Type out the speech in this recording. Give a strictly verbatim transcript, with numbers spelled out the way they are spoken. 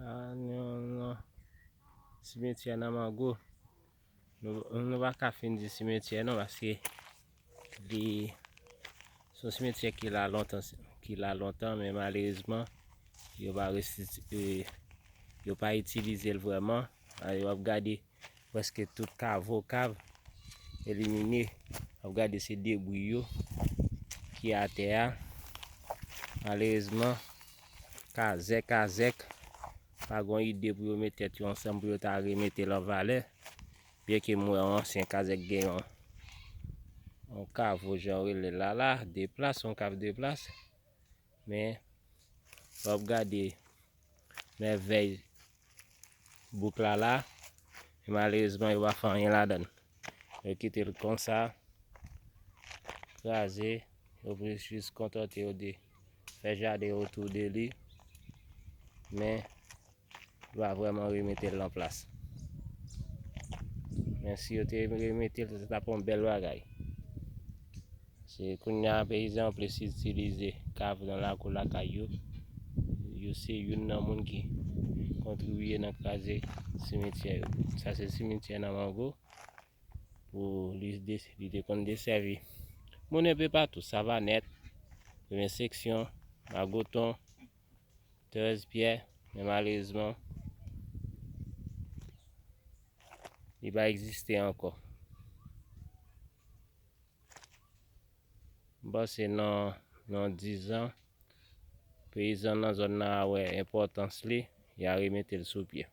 Ah, non, non. Simetyè nan Mango. Nou, nou pa ka fin di simetyè non, paske li se yon simetyè ki la lontan, ki la lontan, men malerezman, yo pa restiti-, e, yo pa itilize l vrèman. A, w ap gade prèske tout kavo, kav elimine. W ap gade se debri yo ki atè a. Malerezman, kazèk, kazèk, pa gen ide pou yo met tèt yo ansanm pou yo ta remete l an valè. Byenke m wè yon ansyen kazèk gen yon, yon kavo, jan yo rele l la la, de plas, yon kav de plas. Men, w ap gade mèvèy bouk la la, e malerezman, yo pa fè anyen ladan l. Yo kite l konsa, kraze, yo plis jis kontante yo de fè jaden otou de li, men yo pa vrèman remete l an plas. Men si yo te remete l, se t ap yon bèl bagay. Se kounye a, peyizan yo plis itilize kav nan lakou lakay yo. Yo se youn nan moun ki kontribiye nan kraze simetyè yo. Sa se simetyè nan Mango. Pou li de-, li te konn desèvi moun enpe patou, Savanèt, Premye Seksyon, Magoton, Trèz Pyè, men malerezman, li pa egziste ankò. M panse nan, nan dizan, peyizan nan zòn nan a wè enpòtans li, y a remete l sou pye.